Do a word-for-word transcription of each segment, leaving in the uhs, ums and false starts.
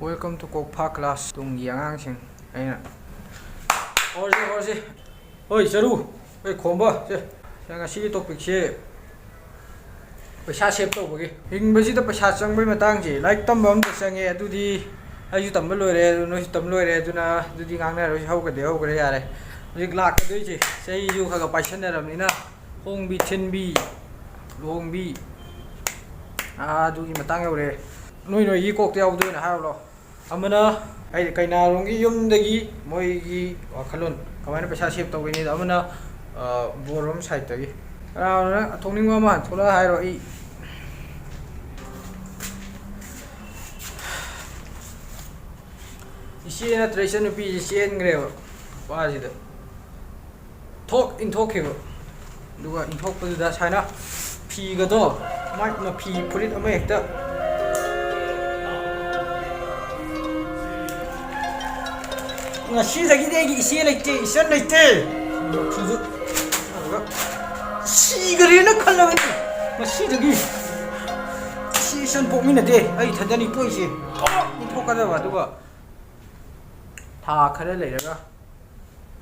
Welcome to ꯀꯣꯛꯐꯥ class. ꯇꯨꯡꯒꯤ ꯑꯉꯥꯡꯁꯤꯡ ꯑꯩꯅ ꯍꯧꯔꯁꯤ, ꯍꯧꯔꯁꯤ꯫ ꯍꯣꯏ, ꯆꯔꯨ꯫ ꯍꯣꯏ, ꯈꯣꯝꯕ꯫ ꯁꯦ, ꯁꯦ, ꯉꯁꯤꯒꯤ topicꯁꯦ ꯄꯩꯁꯥ save ꯇꯧꯕꯒꯤ꯫ ꯍꯤꯡꯕꯁꯤꯗ ꯄꯩꯁꯥ ꯆꯪꯕꯒꯤ ꯃꯇꯥꯡꯁꯦ, ꯂꯥꯏꯔꯤꯛ ꯇꯝꯕ ꯑꯝꯗ ꯆꯪꯉꯦ꯫ ꯑꯗꯨꯗꯤ ꯑꯩꯁꯨ ꯇꯝꯕ ꯂꯣꯏꯔꯦ, ꯑꯗꯨ ꯅꯣꯏꯁꯨ ꯇꯝꯕ ꯂꯣꯏꯔꯦ, ꯑꯗꯨꯅ ꯑꯗꯨꯗꯤ ꯉꯥꯡꯅꯔꯣꯏꯁꯤ, ꯍꯧꯈ꯭ꯔꯗꯤ ꯍꯧꯈ꯭ꯔꯦ, ꯌꯥꯔꯦ꯫ ꯍꯧꯖꯤꯛ ꯂꯥꯛꯀꯗꯣꯏꯁꯦ, ꯆꯍꯤꯁꯨ ꯈꯔ ꯈꯔ ꯄꯥꯏꯁꯟꯅꯔꯕꯅꯤꯅ, ꯍꯣꯡꯕꯤ ꯊꯤꯟꯕꯤ, ꯂꯨꯍꯣꯡꯕꯤ, ꯑꯥ, ꯑꯗꯨꯒꯤ ꯃꯇꯥꯡ ꯌꯧꯔꯦ꯫ ꯅꯣꯏ ꯅꯣꯏꯒꯤ ꯀꯣꯛꯇ ꯌꯥꯎꯕꯗꯣ ꯑꯣꯏꯅ ꯍꯥꯏꯔꯨꯂꯣ꯫ ꯑꯃꯅ ꯀꯩ-, ꯀꯩꯅꯥꯔꯣꯝꯒꯤ ꯌꯨꯝꯗꯒꯤ ꯃꯣꯏꯒꯤ ꯋꯥꯈꯜꯂꯣꯟ, ꯀꯃꯥꯏꯅ ꯄꯩꯁꯥ save ꯇꯧꯒꯅꯤꯗꯣ, ꯑꯃꯅ, ꯑ, ꯕꯣꯔꯔꯣꯝ sideꯇꯒꯤ꯫ ꯀꯅꯥꯅꯣ ꯅꯪ ꯑꯊꯣꯛꯅꯤꯡꯕ ꯑꯃ ꯊꯣꯛꯂꯛꯑ ꯍꯥꯏꯔꯣ, ꯑꯩ꯫ ꯏꯆꯦ ꯅꯠꯇ꯭ꯔ ꯏꯆꯟꯅꯨꯄꯤꯁꯦ ꯆꯦꯟꯈ꯭ꯔꯦꯕ ꯅꯨꯄꯥꯁꯤꯗ꯫ ꯊꯣꯛ ꯏꯟꯊꯣꯛꯈꯤꯕ꯫ ꯑꯗꯨꯒ ꯏꯟꯊꯣꯛꯄꯗꯨꯗ ꯁꯨꯃꯥꯏꯅ ꯐꯤꯒꯗꯣ, ꯃꯥꯏ ꯃꯐꯤ ꯐꯨꯔꯤꯠ ꯑꯃ ꯍꯦꯛꯇ꯫ ꯉꯁꯤꯗꯒꯤꯗꯤ ꯑꯩꯒꯤ ꯏꯆꯦ ꯂꯩꯇꯦ, ꯏꯆꯟ ꯂꯩꯇꯦ꯫ ꯃꯐꯤꯁꯨ ꯑꯗꯨꯒ ꯁꯤꯈ꯭ꯔꯦꯅ ꯈꯜꯂꯕꯅꯤ ꯉꯁꯤꯗꯒꯤ꯫ ꯏꯆꯦ ꯏꯆꯟ ꯄꯣꯛꯃꯤꯟꯅꯗꯦ, ꯑꯩ ꯏꯊꯟꯇꯅꯤ ꯄꯣꯛꯏꯁꯦ꯫ ꯊꯣꯛ ꯏꯟꯊꯣꯛꯀꯗꯕ꯫ ꯑꯗꯨꯒ ꯊꯥ ꯈꯔ ꯂꯩꯔꯒ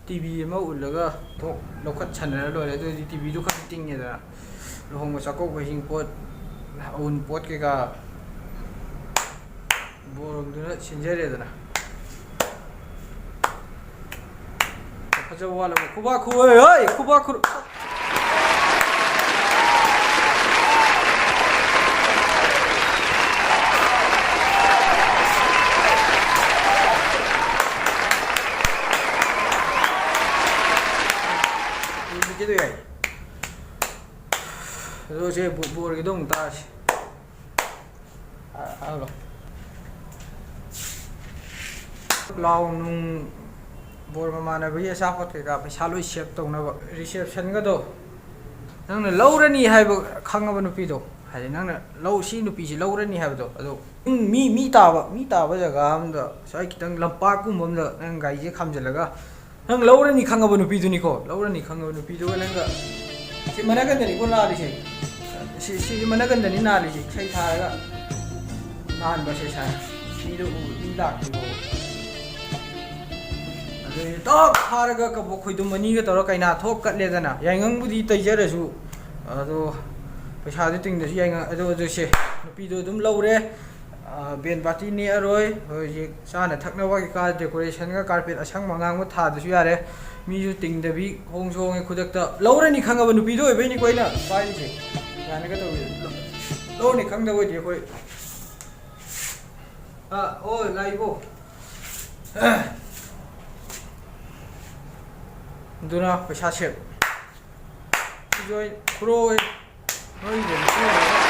ꯇꯤꯚꯤ ꯑꯃ ꯎꯠꯂꯒ ꯊꯣꯛ ꯂꯧꯈꯠ ꯁꯥꯟꯅꯔ ꯂꯣꯏꯔꯦ꯫ ꯑꯗꯨꯑꯣꯏꯗꯤ ꯇꯤꯚꯤꯗꯨ ꯈꯔ ꯇꯤꯡꯉꯦꯗꯅ, ꯂꯨꯍꯣꯡꯕ ꯆꯥꯛꯀꯧꯕ ꯍꯩꯖꯤꯡꯄꯣꯠ, ꯑꯎꯟꯄꯣꯠ ꯀꯩꯀꯥ ꯕꯣꯔꯣꯝꯗꯨꯅ ꯁꯤꯟꯖꯔꯦꯗꯅ꯫ ꯐꯖꯕ ꯋꯥꯠꯂꯕ? ꯈꯨꯕꯥꯛ ꯈꯨ-, ꯍꯣꯏ, ꯍꯣꯏ, ꯈꯨꯕꯥꯛ ꯈꯨ-, ꯍꯧꯖꯤꯛꯀꯤꯗꯣ ꯌꯥꯏ꯫ ꯑꯗꯣ ꯁꯦ ꯕꯣ-, ꯕꯣꯔꯒꯤꯗꯣ ꯑꯃꯨꯛ ꯇꯥꯔꯁꯤ꯫ ꯑ-, ꯍꯜꯂꯣ꯫ ꯄ꯭ꯂꯥꯎ ꯅꯨꯡ, ꯕꯣꯔ ꯃꯃꯥꯟꯅꯕꯒꯤ ꯑꯆꯥꯄꯣꯠ ꯀꯩꯀꯥ ꯄꯩꯁꯥ ꯂꯣꯏ save ꯇꯧꯅꯕ꯫ Receptionꯒꯗꯣ ꯅꯪꯅ ꯂꯧꯔꯅꯤ ꯍꯥꯏꯕ ꯈꯪꯉꯕ ꯅꯨꯄꯤꯗꯣ, ꯍꯥꯏꯗꯤ ꯅꯪꯅ ꯂꯧ-, ꯁꯤ ꯅꯨꯄꯤꯁꯤ ꯂꯧꯔꯅꯤ ꯍꯥꯏꯕꯗꯣ, ꯑꯗꯣ ꯃꯤ, ꯃꯤ ꯇꯥꯕ, ꯃꯤ ꯇꯥꯕ ꯖꯒꯥ ꯑꯝꯗ, ꯁ꯭ꯋꯥꯏ ꯈꯤꯇꯪ ꯂꯝꯄꯥꯛꯀꯨꯝꯕ ꯑꯝꯗ ꯅꯪ ꯒꯥꯔꯤꯁꯦ ꯈꯥꯝꯖꯤꯜꯂꯒ, ꯅꯪ ꯂꯧꯔꯅꯤ ꯈꯪꯉꯕ ꯅꯨꯄꯤꯗꯨꯅꯤꯀꯣ, ꯂꯧꯔꯅꯤ ꯈꯪꯉꯕ ꯅꯨꯄꯤꯗꯨꯒ ꯅꯪꯒ, ꯁꯤ ꯃꯅꯥꯀꯟꯗꯅꯤꯀꯣ ꯅꯥꯜꯂꯤꯁꯦ, ꯁꯤ, ꯁꯤ ꯃꯅꯥꯀꯟꯗꯅꯤ ꯅꯥꯜꯂꯤꯁꯦ, ꯏꯁꯩ ꯊꯥꯔꯒ ꯅꯥꯟꯕ ꯁꯦ ꯁꯥꯏ꯫ ꯃꯤꯗꯣ ꯎ- ꯃꯤ ꯂꯥꯛꯇ꯭ꯔꯤꯕꯣ? ꯑꯗꯨꯗꯤ ꯇꯣꯛ ꯐꯥꯔꯒ ꯀꯕꯣꯛ ꯈꯣꯏꯗꯨꯝ ꯑꯅꯤꯒ ꯇꯧꯔ ꯀꯩꯅꯥ ꯊꯣꯛ ꯀꯠꯂꯦꯗꯅ꯫ ꯌꯥꯏꯉꯪꯕꯨꯗꯤ ꯇꯩꯖꯔꯁꯨ, ꯑꯗꯣ ꯄꯩꯁꯥꯗꯤ ꯇꯤꯡꯗꯁꯨ ꯌꯥꯏꯉꯪ꯫ ꯑꯗꯣ ꯑꯗꯨꯁꯦ ꯅꯨꯄꯤꯗꯣ ꯑꯗꯨꯝ ꯂꯧꯔꯦ꯫ ꯑ, ꯕꯦꯟ ꯄꯥꯔꯇꯤ ꯅꯦꯛꯑꯔꯣꯏ꯫ ꯍꯧꯖꯤꯛ ꯆꯥꯅ ꯊꯛꯅꯕ ꯀꯩꯀꯥ ꯗꯦꯀꯣꯔꯦꯁꯟꯒ ꯀꯥꯔꯄꯦꯠ ꯑꯁꯪꯕ ꯑꯉꯥꯡꯕ ꯊꯥꯗꯁꯨ ꯌꯥꯔꯦ꯫ ꯃꯤꯁꯨ ꯇꯤꯡꯗꯕꯤ ꯍꯣꯡꯁꯨ ꯍꯣꯡꯉꯦ꯫ ꯈꯨꯗꯛꯇ ꯂꯧꯔꯅꯤ ꯈꯪꯉꯕ ꯅꯨꯄꯤꯗꯣ ꯑꯣꯏꯕꯩꯅꯤꯀꯣ ꯑꯩꯅ ꯄꯥꯏꯔꯤꯁꯦ꯫ ꯌꯥꯅꯤꯒ ꯇꯧꯕꯤꯔ ꯂꯧꯔꯅꯤ ꯈꯪꯗꯕ ꯑꯣꯏꯗꯤ ꯑꯩꯈꯣꯏ꯫ ꯑꯥ, ꯑꯣ, ꯂꯥꯛꯏꯕꯣ꯫ ꯑꯗꯨꯅ ꯄꯩꯁꯥ ꯁꯦꯞ꯫ ꯁꯤꯁꯨ ꯑꯩ ꯈꯨꯔꯣ ꯑꯣꯏ꯫ ꯅꯣꯏꯒꯤꯗꯤ ꯂꯤꯁꯤꯡ ꯑꯃꯒ꯫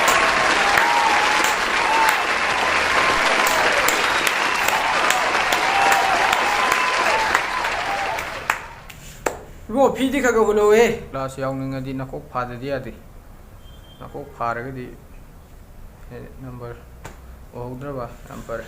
ꯏꯕꯨꯡꯉꯣ, ꯐꯤꯗꯤ ꯈꯔ ꯈꯔ ꯍꯨꯜꯂꯛꯎꯍꯦ꯫ ꯀ꯭ꯂꯥꯁ ꯌꯥꯎꯅꯤꯡꯉꯗꯤ ꯅꯀꯣꯛ ꯐꯥꯗꯗꯤ ꯌꯥꯗꯦ꯫ ꯅꯀꯣꯛ ꯐꯥꯔꯒꯗꯤ, ꯑꯦ, ꯅꯝꯕꯔ ꯎꯍꯧꯗ꯭ꯔꯕ? ꯌꯥꯝ ꯐꯔꯦ꯫